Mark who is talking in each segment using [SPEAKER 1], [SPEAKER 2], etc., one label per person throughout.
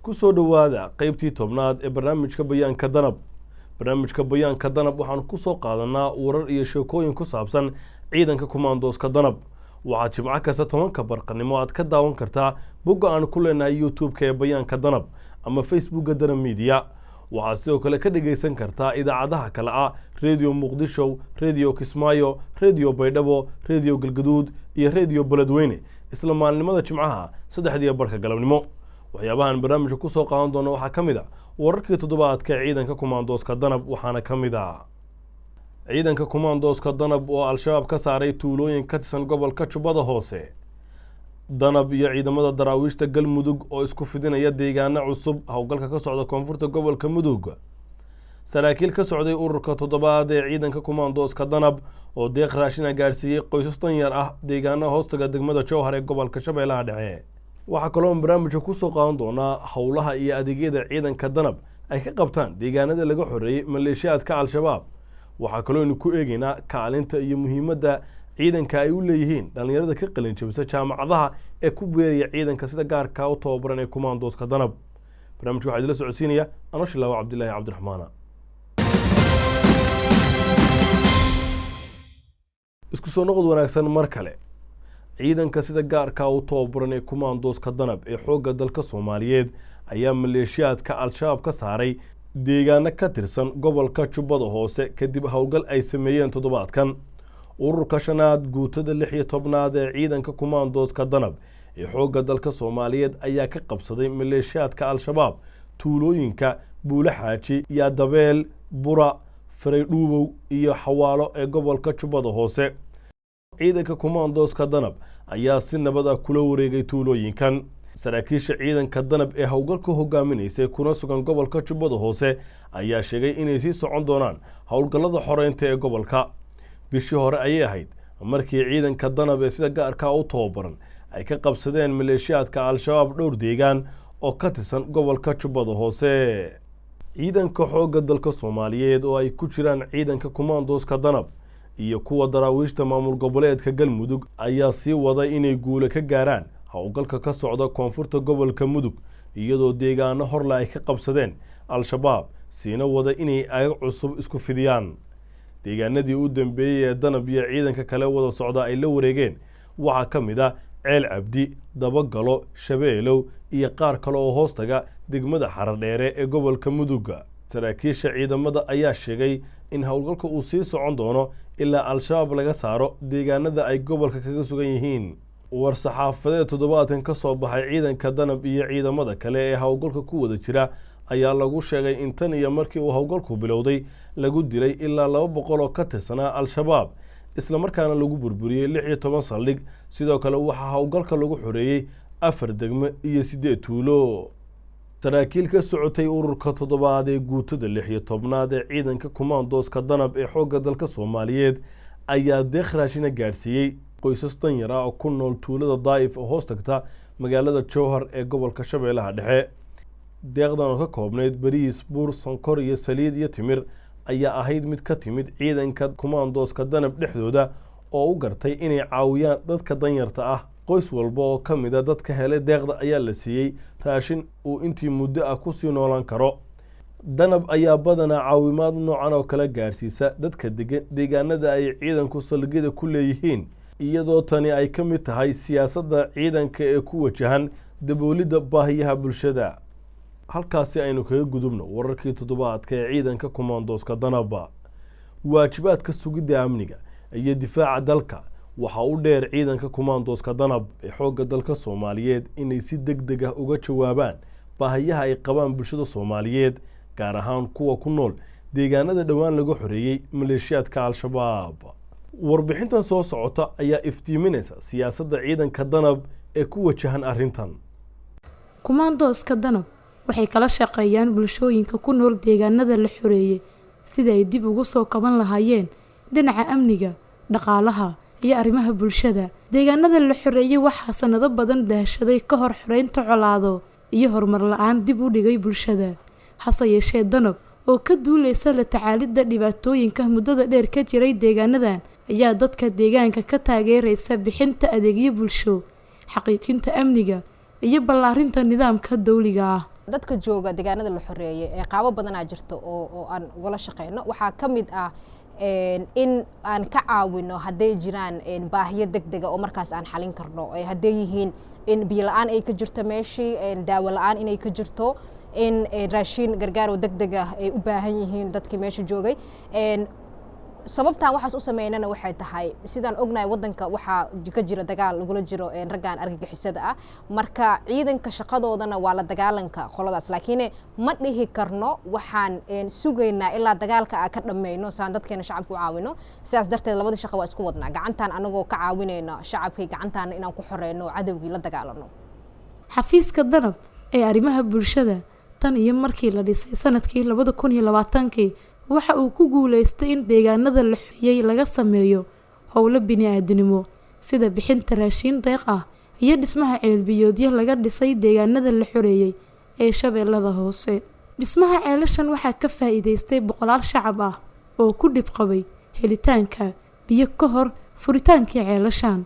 [SPEAKER 1] Ku soo dhowaada qeybtii 10aad ee barnaamijka Bayaanka Danab. Barnaamijka Bayaanka Danab waxaanu kusoo qaadanaa warar iyo sheekooyin ku saabsan ciidanka kumaandooska Danab. Waxaad jimco kasta 10ka barqanimo aad ka daawan kartaa bogga aan ku leenahay YouTube-ka ee Bayaanka Danab ama Facebookga Danab Media. Waxaad sidoo kale ka dhegaysan kartaa idaacadaha kale ah Redio Muqdisho, Redio Kismaayo, Redio Baydhabo, Redio Galgaduud iyo Redio Beledweyne isla maalinimada jimcaha 3dii barka galabnimo. Waxyaabahan barnaamijka kusoo qaadan doona waxaa ka mid a wararkii toddobaadka ee ciidanka kumaandooska Danab, waxaana ka mid a ciidanka kumaandooska Danab oo Al-Shabaab ka saaray tuulooyin ka tirsan gobolka Jubbada Hoose, Danab iyo ciidamada Daraawiishta Galmudug oo isku fidinaya deegaano cusub, howlgalka ka socda koonfurta gobolka Mudug, saraakiil ka socday ururka 7aad ee ciidanka kumaandooska Danab oo deeq raashina gaadhsiiyey qoysas danyar ah deegaano hoostaga degmada Jowhar ee gobolka Shabeellaha Dhexe. Waxaa kaloo barnaamijka kusoo qaadan doonaa howlaha iyo adeegyada ciidanka Danab ay ka qabtaan deegaanada laga xoreeyey maleeshiyaadka Al-Shabaab. Waxaa kalooynu ku eegeynaa kaalinta iyo muhiimadda ciidanka ay u leeyihiin dhallinyarada ka qalin jabisa jaamacadaha ee ku beeraya ciidanka sida gaarkaa u tababaran ee kumaandooska Danab. Barnaamijka waxaa idinla socodsiinaya ano Shilaawo Cabdilaahi Cabdiraxmaana. Isku soo noqod wanaagsan mar kale. Ciidanka sida gaarkaa u tababaran ee kumaandooska Danab ee xoogga dalka Soomaaliyeed ayaa maleeshiyaadka Al-Shabaab ka saaray deegaano ka tirsan gobolka Jubbada Hoose kadib howlgal ay sameeyeen toddobaadkan. Ururka 5aad guutada 16aad ee ciidanka kumaandooska Danab ee xoogga dalka Soomaaliyeed ayaa ka qabsaday maleeshiyaadka Al-Shabaab tuulooyinka Buule Xaaji, Yaadabeel, Bura, Faraydhuubow iyo Xawaalo ee gobolka Jubbada Hoose. Ciidanka kumaandooska Danab ayaa si nabad ah kula wareegay tuulooyinkan. Saraakiisha ciidanka Danab ee howlgalka hogaaminaysay kuna sugan gobolka Jubbada Hoose ayaa sheegay inay sii socon doonaan howlgallada xoreynta ee gobolka. Bishii hore ayay ahayd markii ciidanka Danab ee sida gaarkaa u tababaran ay ka qabsadeen maleeshiyaadka Al-Shabaab dhowr deegaan oo ka tirsan gobolka Jubbada Hoose. Ciidanka xoogga dalka Soomaaliyeed oo ay ku jiraan ciidanka kumaandooska Danab iyo kuwa Daraawiishta maamul goboleedka Galmudug ayaa sii waday inay guule ka gaaraan howlgalka ka socda koonfurta gobolka Mudug, iyadoo deegaano horle ay ka qabsadeen Al-Shabaab, siina wada inay agag cusub isku fidiyaan. Deegaanadii u dambeeyey ee Danab iyo ciidanka kale wada socda ay la wareegeen waxaa ka mid ah Ceel Cabdi, Dabagalo, Shabeelow iyo qaar kale oo hoostaga degmada Xaradheere ee gobolka Muduga. Saraakiisha ciidamada ayaa sheegay in howlgalka uu sii socon doono ilaa Al-Shabaab laga saaro deegaanada ay gobolka kaga sugan yihiin. War-saxaafadeed toddobaadkan ka soo baxay ciidanka Danab iyo ciidamada kale ee howlgalka ku wada jira ayaa lagu sheegay in tan iyo markii uu howlgalku bilowday lagu dilay ilaa 200 oo ka tirsanaa Al-Shabaab, islamarkaana lagu burburiyey 16 saldhig. Sidoo kale waxaa howlgalka lagu xoreeyey 4 degmo iyo 8 tuulo. Saraakiil ka socotay ururka 7aad ee guutada 16aad ee ciidanka kumaandooska Danab ee xoogga dalka Soomaaliyeed ayaa deeq raashina gaadhsiiyey qoysas danyar ah oo ku nool tuulada Daa'if oo hoos tagta magaalada Jowhar ee gobolka Shabeellaha Dhexe. Deeqdan oo ka koobnayd bariis, buur, sonkor iyo saliid iyo timir ayaa ahayd mid ka timid ciidanka kumaandooska Danab dhexdooda oo u gartay inay caawiyaan dadka danyarta ah. Qoys walba oo ka mid a dadka helay deeqda ayaa la siiyey raashin uu intii muddo ah kusii noolaan karo. Danab ayaa badanaa caawimaad noocan oo kale gaadhsiisa dadka degan deegaanada ay ciidanku saldhigyada ku leeyihiin, iyadoo tani ay ka mid tahay siyaasadda ciidanka ee ku wajahan daboolidda baahiyaha bulshada. Halkaasi aynu kaga gudubno wararkii toddobaadka ee ciidanka kumaandooska Danaba. Waajibaadka sugidda amniga iyo difaaca dalka waxaa u dheer ciidanka kumaandooska Danab ee xoogga dalka Soomaaliyeed inay si deg deg ah uga jawaabaan baahiyaha ay qabaan bulshada Soomaaliyeed, gaar ahaan kuwa ku nool deegaanada dhowaan laga xoreeyey maleeshiyaadka Al-Shabaab. Warbixintan soo socota ayaa iftiiminaysa siyaasadda ciidanka Danab ee ku wajahan arrintan.
[SPEAKER 2] Kumaandooska Danab waxay kala shaqeeyaan bulshooyinka ku nool deegaanada la xoreeyey sida ay dib ugu soo kaban lahaayeen dhinaca amniga, dhaqaalaha iyo arrimaha bulshada. Deegaanada la xoreeyey waxaa sanado badan daashaday ka hor xoreynta colaado iyo horumar la-aan dib u dhigay bulshada. Hase yeeshee, Danab oo ka duuleysa la tacaalidda dhibaatooyinka muddada dheer ka jiray deegaanadan ayaa dadka deegaanka ka taageeraysa bixinta adeegyo bulsho, xaqiijinta amniga iyo ballaarinta nidaamka dowliga ah.
[SPEAKER 3] Dadka jooga deegaanada la xoreeyay ee qaabo badanaa jirta oo aan ugala shaqeyno. Waxaa ka mid ah in aan ka caawino hadday jiraan baahiyo degdega oo markaas aan xalin karno, hadday yihiin in biyo la-aan ay ka jirto meeshii, daawo la-aan inay ka jirto, in raashiin gargaar oo degdeg ah ay u baahan yihiin dadkii meesha joogay. Sababtaan waxaas u sameynana waxay tahay, sidaan ognahay, wadanka waxaa ka jira dagaal lagula jiro raggan argagixisada ah. Marka ciidanka shaqadoodana waa la dagaalanka qoladaas, laakiin ma dhihi karno waxaan sugaynaa ilaa dagaalka aan ka dhammayno saan dadkeena shacabka u caawino. Sidaas darteed labadii shaqa waa isku wadnaa, gacantaan anagoo ka caawinayna shacabkii, gacantaana inaan ku xoreyno cadowgii la dagaalano.
[SPEAKER 2] Xafiiska Danab ee arrimaha bulshada tan iyo markii la dhisay sanadkii 2020-kii waxa uu ku guuleystay in deegaanada la xoreeyay laga sameeyo howlo bini-aadinimo, sida bixinta raashin deeq ah iyo dhismaha ceelbiyoodyo laga dhisay deegaanada la xoreeyay ee Shabeellada Hoose. Dhismaha ceelashan waxaa ka faa'iideystay boqolaal shacab ah oo ku dhib qabay helitaanka biyo ka hor furitaankii ceelashan.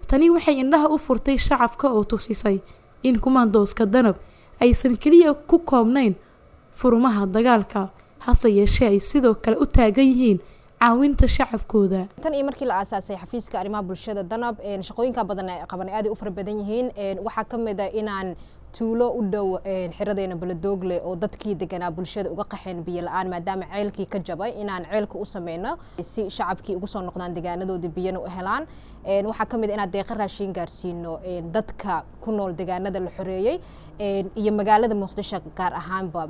[SPEAKER 2] Tani waxay indhaha u furtay shacabka oo tusisay in kumaandooska Danab aysan keliya ku koobnayn furumaha dagaalka, hase yeeshee ay sidoo kale u taagan yihiin caawinta shacabkooda.
[SPEAKER 3] Tan iyo markii la aasaasay xafiiska arrimaha bulshada Danab, shaqooyinka badan ee qaban aad ay u fara badan yihiin. Waxaa ka mid ah inaan tuulo u dhow xiradeena Beledoogle oo dadkii deganaa bulshada uga qaxeen biyo la-aan maadaama ceelkii ka jabay, inaan ceelka u sameyno si shacabkii ugu soo noqdaan deegaanadoodii, biyana u helaan. Waxaa ka mid ah inaan deeqa raashiin gaarsiino dadka ku nool deegaanada la xoreeyey iyo magaalada Muqdisho gaar ahaanba.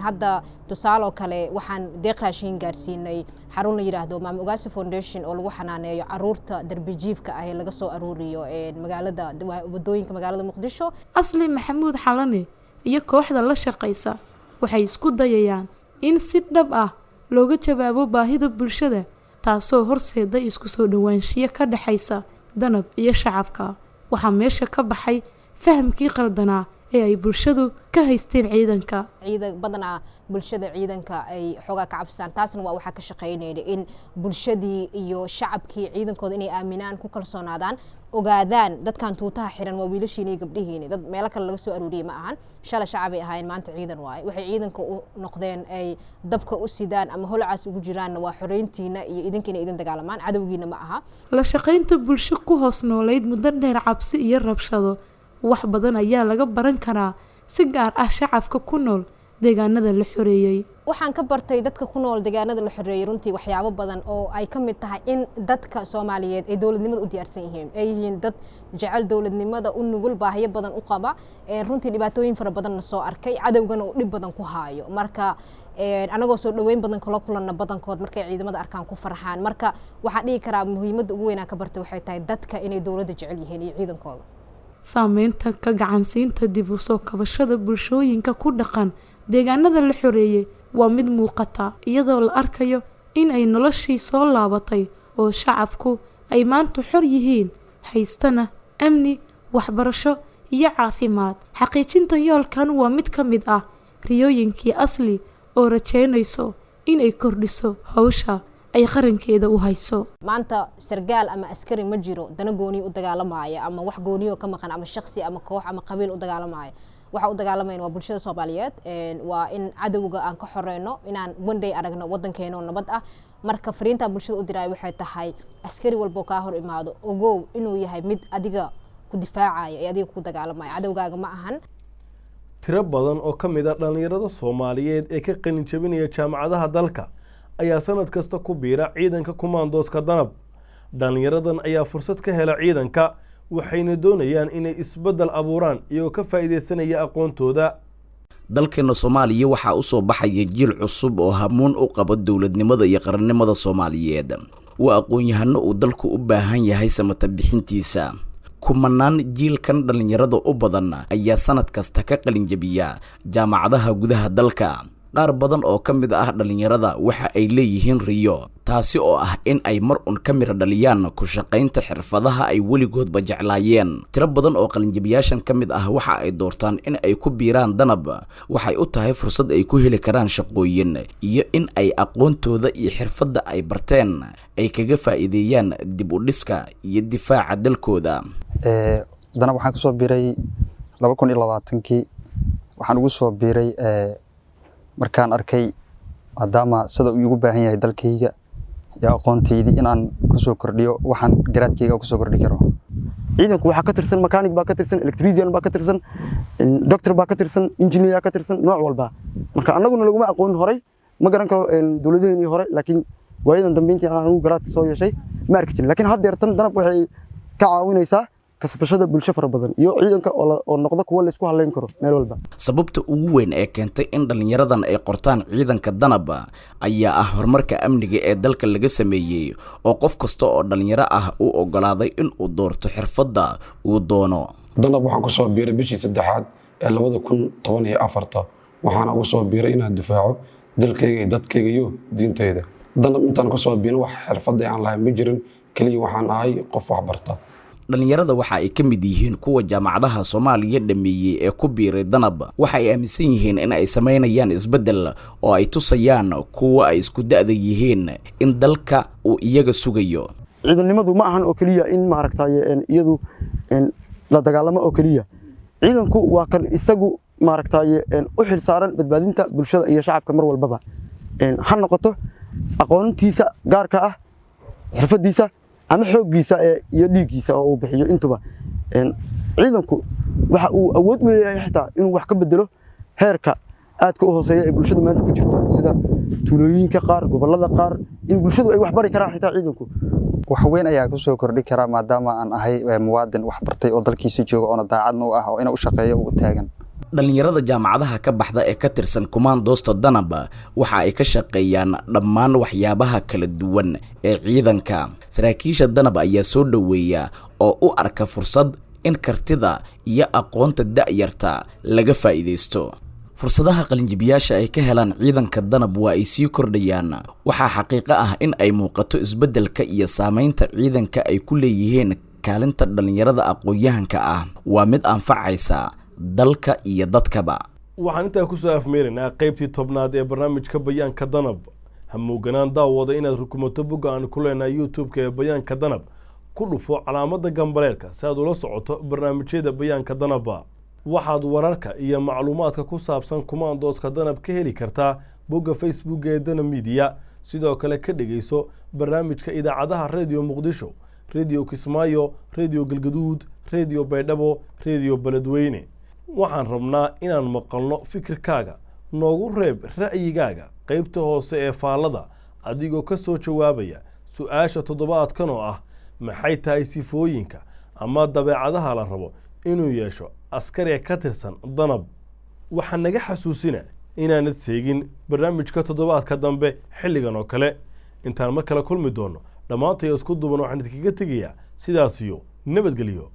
[SPEAKER 3] Hadda tusaale oo kale, waxaan deeq raashiin gaarsiinay xarun la yidhaahdo Maama Ugaasi Foundation oo lagu xanaaneeyo caruurta darbijiifka ah ee laga soo aruuriyo magaalada, wadooyinka magaalada Muqdisho.
[SPEAKER 2] Asli Maxamuud Xalane iyo kooxda la shaqaysa waxay isku dayayaan in si dhab ah looga jawaabo baahida bulshada, taasoo horseeda isku soo dhowaanshiyo ka dhexaysa Danab iyo shacabka. Waxaa meesha ka baxay fahamkii qaldanaa ee ay bulshadu ka haysteen ciidanka.
[SPEAKER 3] Ciidan badanaa bulshada ciidanka ay xoogaa ka cabsaan, taasna waa waxaa ka shaqeynayna in bulshadii iyo shacabkii ciidankooda inay aaminaan, ku kalsoonaadaan, ogaadaan dadkan tuutaha xiran waa wiilashiina iyo gabdhihiina, dad meelo kale laga soo aruuriyey ma ahan. Shalay shacabay ahaayeen, maanta ciidan waaye. Waxay ciidanka u noqdeen ay dabka u sidaan ama holacaas ugu jiraanna waa xoreyntiina iyo idinka inay idin dagaalamaan, cadowgiina ma aha.
[SPEAKER 2] La shaqaynta bulsho ku hoos noolayd muddo dheer cabsi iyo rabshado, wax badan ayaa laga baran karaa, si gaar ah shacabka ku nool deegaanada la xoreeyey.
[SPEAKER 3] Waxaan ka bartay dadka ku nool deegaanada la xoreeyey runtii waxyaabo badan oo ay ka mid tahay in dadka Soomaaliyeed ay dowladnimada u diyaarsan yihiin, ay yihiin dad jecel dowladnimada, u nugul, baahiyo badan u qaba, runtii dhibaatooyin fara badanna soo arkay, cadowgana uu dhib badan ku haayo. Marka anagoo soo dhoweyn badan kala kulanna, badankood markay ciidamada arkaan ku farxaan. Marka waxaan dhihi karaa muhiimadda ugu weynaan ka bartay waxay tahay dadka inay dowladda jecel yihiin iyo ciidankooda.
[SPEAKER 2] Saameynta ka gacansiinta dib u soo kabashada bulshooyinka ku dhaqan deegaanada la xoreeyey waa mid muuqata, iyadoo la arkayo in ay noloshii soo laabatay oo shacabku ay maanta xor yihiin, haystana amni, waxbarasho iyo caafimaad. Xaqiijinta yoolkan waa mid ka mid ah riyooyinkii Asli oo rajeynayso in ay kordhiso hawsha ay qarankeeda u hayso.
[SPEAKER 3] Maanta sargaal ama askari ma jiro dana gooniyo u dagaalamaya ama wax gooniyo ka maqan ama shaksi ama koox ama qabiil u dagaalamaya. Waxa u dagaalamayna waa bulshada Soomaaliyeed, waa in cadowga aan ka xoreyno, inaan one day aragno wadankeena oo nabad ah. Marka fariintaan bulshada u diraayo waxay tahay, askari walbo kaa hor imaado, ogow inuu yahay mid adiga ku difaacaya ee adiga ku dagaalamaya, cadowgaaga ma ahan.
[SPEAKER 1] Tiro badan oo ka mid ah dhallinyarada Soomaaliyeed ee ka qalin jabinaya jaamacadaha dalka ayaa sanad kasta ku biira ciidanka kumaandooska Danab. Dhallinyaradan ayaa fursad ka hela ciidanka, waxayna doonayaan inay isbeddel abuuraan iyagoo ka faa'iidaysanaya aqoontooda.
[SPEAKER 4] Dalkeena Soomaaliya waxaa usoo baxaya jiil cusub oo hamuun u qabo dowladnimada iyo qarannimada Soomaaliyeed. Waa aqoon-yahano uu dalku u baahan yahay samata bixintiisa. Kumanaan jiilkan dhallinyarada u badan ayaa sanad kasta ka qalinjabiya jaamacadaha gudaha dalka. Qaar badan oo ka mid ah dhallinyarada waxa ay leeyihiin riyo, taasi oo ah in ay mar un ka mira dhaliyaan ku shaqaynta xirfadaha ay weligoodba jeclaayeen. Tiro badan oo qalinjabiyaashan ka mid ah waxa ay doortaan in ay ku biiraan Danab. Waxay u tahay fursad ay ku heli karaan shaqooyin iyo in ay aqoontooda iyo xirfadda ay barteen ay kaga faa'iideeyaan dib u dhiska iyo difaaca dalkooda.
[SPEAKER 5] Danab waxaan kusoo biiray 2020-kii. Waxaan ugu soo biiray markaan arkay maadaama sida uu igu baahan yahay dalkayga iyo aqoontaydii inaan kusoo kordhiyo waxaan garaadkayga kusoo kordhi karo.
[SPEAKER 6] Ciidanku waxaa ka tirsan mechanic baa ka tirsan, electrician baa ka tirsan, doctor baa ka tirsan, engineer ka tirsan, nooc walba. Marka annaguna laguma aqoon horay, ma garan karo dowladaheenii hore, laakiin waayadan dambe intii aan anigu garaadka soo yeeshay ma arki jirin. Laakiin haddeertan Danab waxay ka caawinaysaa kasbashada bulsho fara badan iyo ciidanka oo noqda kuwo la isku halayn karo meel walba.
[SPEAKER 4] Sababta ugu weyn ee keentay in dhallinyaradan ay qortaan ciidanka Danab ayaa ah horumarka amniga ee dalka laga sameeyey, oo qof kasta oo dhallinyaro ah uu oggolaaday in uu doorto xirfadda uu doono.
[SPEAKER 7] Danab waxaan kusoo biiray bishii saddexaad ee 2014, waxaana ugu soo biiray inaan difaaco dalkayga iyo dadkayga iyo diintayda. Danab intaan kusoo biirin wax xirfadda aan lahayn ma jirin, keliya waxaan ahay qof wax barta.
[SPEAKER 4] Dhallinyarada waxa ay ka mid yihiin kuwa jaamacadaha Soomaaliya dhameeyey ee ku biiray Danab. Waxa ay aaminsan yihiin in ay samaynayaan isbeddel oo ay tusayaan kuwa ay isku da'da yihiin in dalka uu iyaga sugayo.
[SPEAKER 6] Ciidannimadu ma ahan oo keliya in maaragtaye iyadu la dagaalamo oo keliya. Ciidanku waa kan isagu maaragtaye u xil saaran badbaadinta bulshada iyo shacabka mar walbaba, ha noqoto aqoontiisa gaarka ah, xirfadiisa ama xooggiisa iyo dhiiggiisa oo uu bixiyo intuba. Ciidanku waxa uu awood u leeyahay xitaa inuu wax ka bedelo heerka aadka u hooseeya ee bulshadu maanta ku jirto, sida tuulooyinka qaar, gobollada qaar, in bulshadu ay wax bari karaan xitaa ciidanku.
[SPEAKER 5] Wax weyn ayaa kusoo kordhi karaa maadaama aan ahay muwaadin wax bartay oo dalkiisa jooga oona daacadna u ah oo inuu u shaqeeyo u taagan.
[SPEAKER 4] Dhallinyarada jaamacadaha ka baxda ee ka tirsan kumaandoosta Danab waxa ay ka shaqeeyaan dhammaan waxyaabaha kala duwan ee ciidanka. Saraakiisha Danab ayaa soo dhoweeya oo u arka fursad in kartida iyo aqoonta da'yarta laga faa'iidaysto. Fursadaha qalinjibiyaasha ay ka helaan ciidanka Danab waa ay sii kordhayaan. Waxaa xaqiiqo ah in ay muuqato isbeddelka iyo saameynta ciidanka ay ku leeyihiin. Kaalinta dhallinyarada aqoon-yahanka ah waa mid anfacaysa dalka iyo dadkaba.
[SPEAKER 1] Waxaan intaa kusoo afmeeraynaa qaybtii 10aad ee barnaamijka Bayaanka Danab. Ha mooganaan, daawada, inaad rukumato bogga aan ku leenahay YouTube-ka ee Bayaanka Danab. Ku dhufo calaamadda gambaleelka si aad ula socoto barnaamijyada Bayaanka Danaba. Waxaad wararka iyo macluumaadka ku saabsan kumaandooska Danab ka heli kartaa bogga Facebook ee Danab Media. Sidoo kale ka dhegayso barnaamijka idaacadaha Radio Muqdisho, Radio Kismaayo, Radio Galgaduud, Radio Baydhabo, Radio Beledweyne. Waxaan rabnaa inaan maqalno fikirkaaga. Noogu reeb ra'yigaaga qaybta hoose ee faallada, adigoo ka soo jawaabaya su-aasha toddobaadkan oo ah: maxay tahay sifooyinka ama dabeecadaha la rabo inuu yeesho askariga ka tirsan Danab? Waxaa naga xasuusina inaanad seegin barnaamijka toddobaadka dambe xilligan oo kale. Intaan mar kale kulmi doono, dhammaantay isku duban waxaan idinkaga tegayaa sidaas iyo nabadgelyo.